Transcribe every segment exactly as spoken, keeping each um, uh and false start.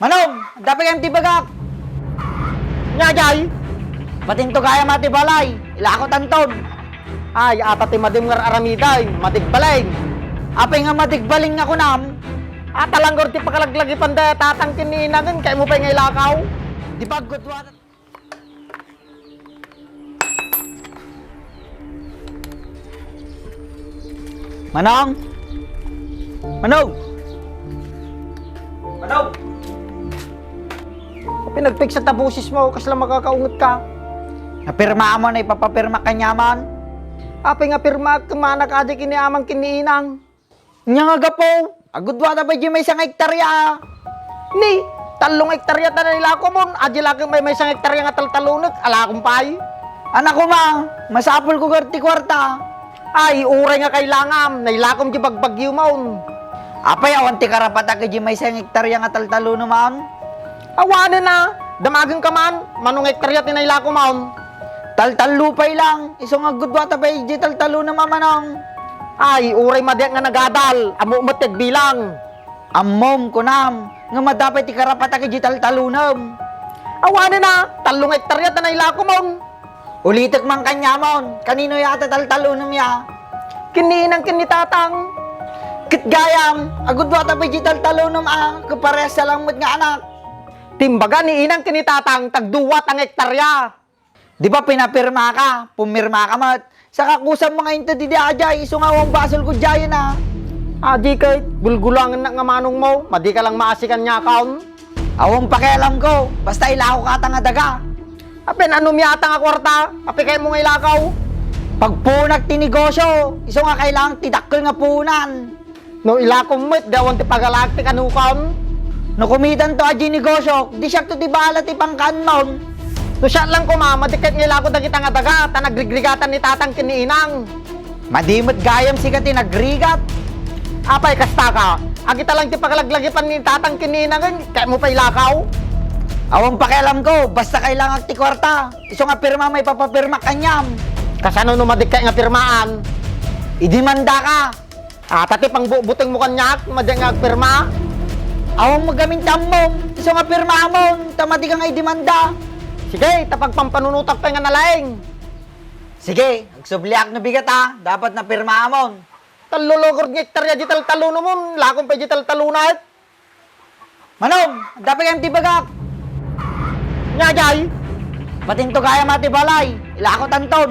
Manong, adda pay gayam ti bagak? Ania 'jay? Batinto gayam ti balay, ilakotanton. Ay, ata ti madim nga ar-aramiden, madigbalin. Apay nga madigbalin nga kunam? Ata langgur ti pakalaglagipan da tatang ken ni inangen, kayatmo pay nga ilakaw? Di ba agudua Manong! Manong! Manong! Apay nagpigsa ta bosesmo, kasla makakaungetka? Napirmaam no ipapapirmak kaniamon? Apay nga pirmaak ken manak adi ken ni amang ken ni inang? Ania nga gapu? Agudua ta pay di maysa nga hektarya. Ni, tallo nga hektarya ta nailakomon. Adi la ket may maysa nga hektarya nga taltalonek, alakom pay. Anak koma, masapulko gar ti kuarta. Ay, uray nga kailangam, nailakom di bagbagiomon. Apay, awan ti karapatak iti maysa nga hektarya nga taltalonemon? Awanen a, damagenka man, mano nga hektarya ti nailakomon? Taltallo pay lang, isu nga agudua ta pay di taltalonem a manong. Ay, uray madiak nga nagadal, ammom met ti agbilang. Ammom, kunam, ngem adda pay ti karapatak iti taltalonem. Awanen a, tallo nga hektarya ta nailakomon. Ulitek man kaniamon, kanino ya ta taltalonem ya? Ken ni inang ken ni tatang. Ket gayam, agudua ta pay di taltalonem a, kaparehas lang met nga anak. Ti imbaga ni inang ken ni tatang, tagdua ta nga hektarya. Di ba pinapirmaka? Pumirmaka met. Saka kusam nga inted idi a 'jay, isu nga awan basolko 'diayen a. Adi ket, gulgulangennak nga manongmo, madika lang maasi kaniakon. Awan pakialamko, basta ilakoka ta nga daga. Apay, anom ya ta nga kuarta, apay kayatmo nga ilakaw? Pagpuonak ti negosyo, isu nga kailangan ti dakkel nga puonan. No ilakom met, di awan ti pagalaak ti kanokon. No kumitanto a di negosyo, di siakto ti bahala ti pangkaanmon. No siak lang koma, madi ket nga ilako dagita nga daga, ta nagrigrigat ni tatang ken ni inang. Madi met gayam sika ti nagrigat. Apay kasta ka? Agita lang ti pakalaglagipan ni tatang ken ni inangen, kayatmo pay ilakaw? Awan pakialamko, basta kailangak ti kuarta. Isu nga pirma may papapirmak kaniam. Kasano no madi ket nga pirmaan? Idemandaka. Ata ti pangbutbutengmo kaniak, madi nga agpirma? Awan met gamin ti ammom, isu nga pirmaamon, ta madika nga idemanda. Sige, ta pagpampanunotak pay nga nalaing. Sige, agsubliak no bigat a, dapat napirmaamon. Tallo lugod nga hektarya di taltalonemon, lakom pay di taltalonak. Manong, adda pay gayam ti bagak? Ania 'jay? Batinto gayam ti balay, ilakotanton.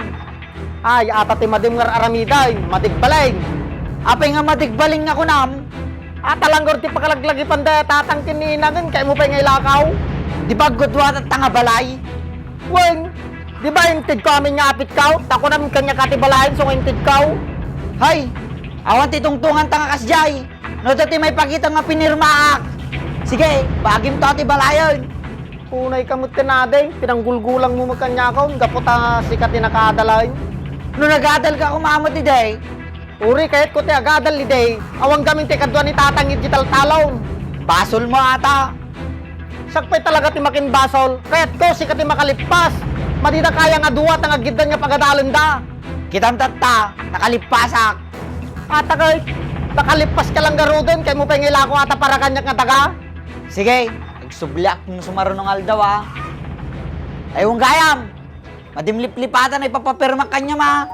Ay, ata ti madim nga ar-aramiden, madigbalin. Apay nga madigbalin nga kunam? Ata langgur ti pakalaglagipan da tatang ken ni inangen, kayatmo pay nga ilakaw? Di ba agudua ta nga balay? Wen, di ba intedko amin nga apitko? Ta kunam kaniak ti balayen isu nga intedko. Hay, awan ti tungtunganta nga kasdiay. No, ita ti maipakita nga pinirmaak. Sige, bagimto ti balayen. Unayka met ken ading, pinanggulgulangmo met kaniakon, gapu ta sika ti nakaadalen. No nagadalka koma met idi. Uray kayatko ti agadal idi, awan gamin ti kadua ni tatang iti taltalon. Basolmo ata. Siak pay talaga ti makinbasol, kayatko sika ti makalippas. Madida kaya nga dua ta nga agiddan nga pagadalenda. Kitam tatta, nakalippasak. Ata ket, nakalippaska lang garuden, kayatmo pay nga ilako ata para kaniak nga daga? Sige, agsubliak no sumaruno nga aldaw a. Ay, wen gayam! Madim liplipatan ay papapirmak kaniam a.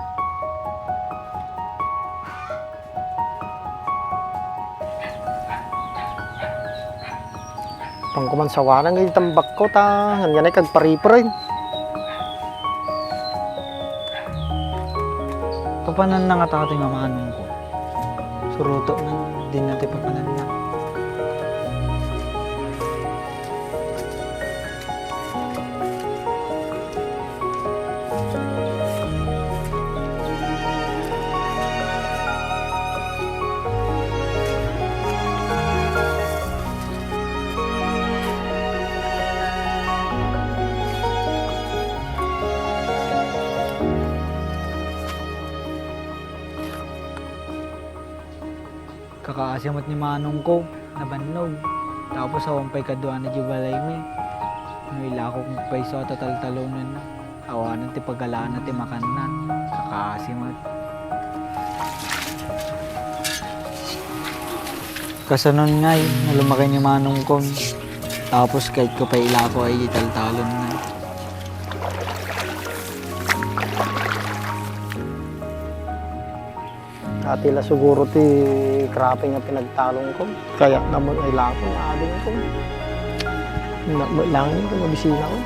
Pangkuman sawanan nga itambakko ta, ania nay kagpariper ay. Papananna nga tatay nga manongko. Suroto na, dinna ti papananna. Kakaasi met ni manongko, nabannog. Tapos awan pay kaduana di balaymi. No ilakok pay isu a tataltalonenna, awanen ti pagalaanna ti makanna. Kakaasi met. Kasanon ngay, no lumakay ni manongkon, Tapos kayatko pay ilako ay italtalonna. Dati la siguro ti grabe nga pinagtalonko. Kayatna met ay ilako nga adingko. Napmet laeng ti mabisina ko.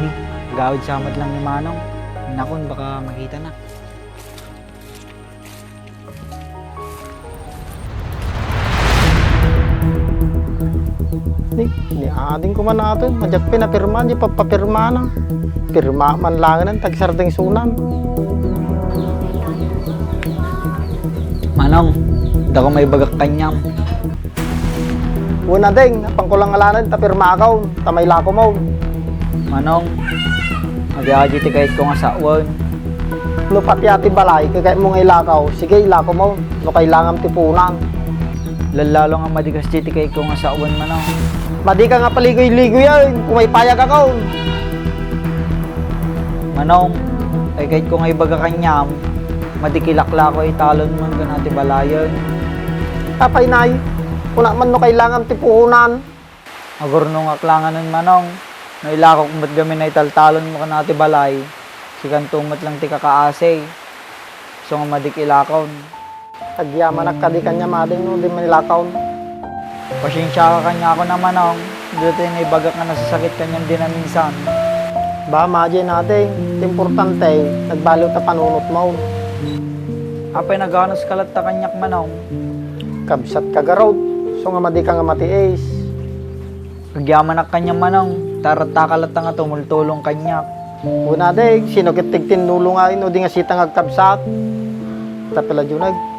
Uy, agawid sa met lang ni Manong. Nakon, baka makitana. Ni, ni adingko man ato, madiak pay napirma, di papapirmana. Pirma man laengen, tagsardengsunan. Manong, adda ko maibagak kaniam. Wen a, Deng, apanko la ngalanen ta pirmakon, ta mailako mo. Manong, adi-adi ti kayatko nga sawen. No pati a ti balay, kayatmo nga ilakaw, sige, ilako mo, no kailangam ti puonan. Lallalo nga madi kasdi ti kayatko nga sawen, Manong. Madi ka nga paligoy-ligoyen, kumaypayag akon. Manong, ay kayatko nga ibaga kaniam, madi ka ilako ay italonmon ken a ti balayen. Apay nay, kunak man no kailangam ti puonan. Agurnongak laengen, Manong, no ilakok met gamin a italtalonmo ken a ti balay, sikanto met lang ti kakaasi. Isu nga madi ka ilakon. Agyamanak kadi kaniam, ading, no di man ilakon. Pasiensiaka kaniakon a, Manong, daytoy naibagak nga nasasakit kaniam di naminsan. Ba, madiay, ading, ti importante, nagbaliw ta panunotmo. Apay naganuska latta kaniak, Manong? Kabsatka garud, isu nga madi ka nga matiis. Agyamanak kaniam, Manong, ta aratta ka latta nga tumultulong kaniak. Wen a, Deng, sino ket ti agtinnulong a, no di nga sita nga agkabsat? Tapno la diay nag-